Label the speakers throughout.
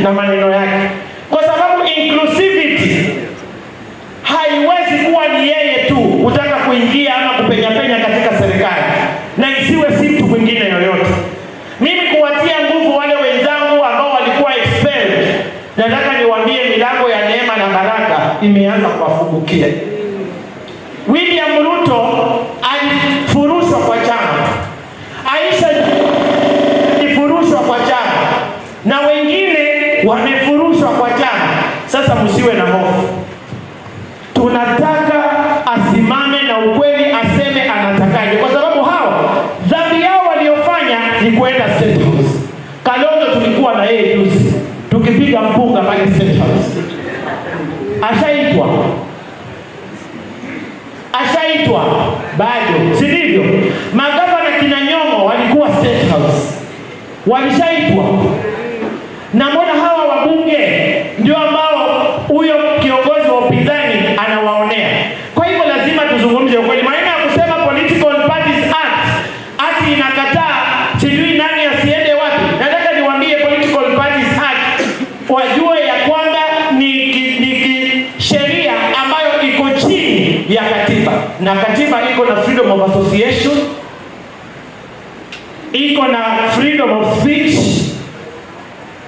Speaker 1: na maneno yake, kwa sababu inclusivity haiwezi kuwa ni yeye tu kutaka kuingia ama kupenya penya katika serikali na isiwe si mtu mwingine yoyote. Mimi kuwatia nguvu wale wenzangu ambao walikuwa expelled, nataka niwaambie milango ya neema na baraka imeanza kuwafungukia. William Ruto alifurushwa kwa chama, Aisha alifurushwa kwa chama na wengine wamefurushwa kwa chama. Sasa msiwe na hofu, tunataka asimame na ukweli, aseme anatakaje, kwa sababu hao dhambi yao waliofanya ni kuenda State House. Kalonzo tulikuwa na yeye juzi tukipiga mpunga pale State House, ashaitwa ashaitwa bado, si ndivyo? Magavana kina Nyong'o walikuwa State House, walishaitwa. Na mbona hawa wabunge ndio ambao huyo kiongozi wa upinzani anawaonea? Kwa hivyo lazima tuzungumze ukweli. Maneno ya kusema Political Parties Act ati inakataa sijui nani asiende wapi, nataka niwaambie Political Parties Act wajue ya kwamba ni sheria ambayo iko chini ya katiba, na katiba iko na freedom of association, iko na freedom of speech.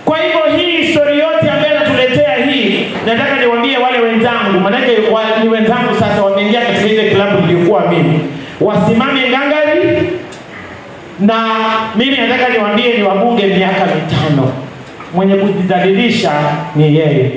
Speaker 1: Kwa hivyo hii historia yote ambayo anatuletea hii, nataka niwaambie wale wenzangu, manake ni wenzangu sasa wameingia katika ile klabu niliyokuwa mimi, wasimame ngangari, na mimi nataka niwaambie ni wabunge miaka 5, mwenye kujidhalilisha ni yeye.